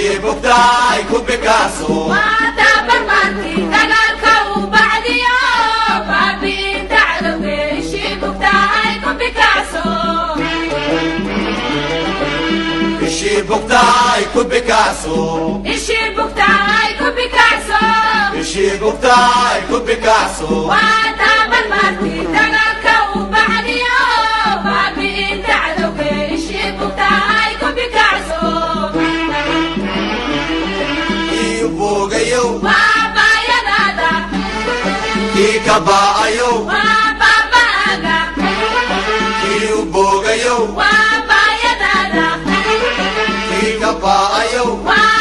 Ishii bugtaay ku bikacso. Waa barbaartii dagaalka u bacdiyo baabi'inta cadowge, ishii bugtahay ku bikacso. Ishii bugtaay ku bikacso. Ishii bugtahay ku bikacso. Ishii bugtaay ku bikacso. Waa barbaartii dagaalka u bacdiyo baabi'inta cadowge, ishii bugtahay ku bikacso. Kii boogayow waa baayadaada, kii ka baa'ayow waa baaba'aga. Kii u boogayow waa baayadaada, kii ka baa'ayow waa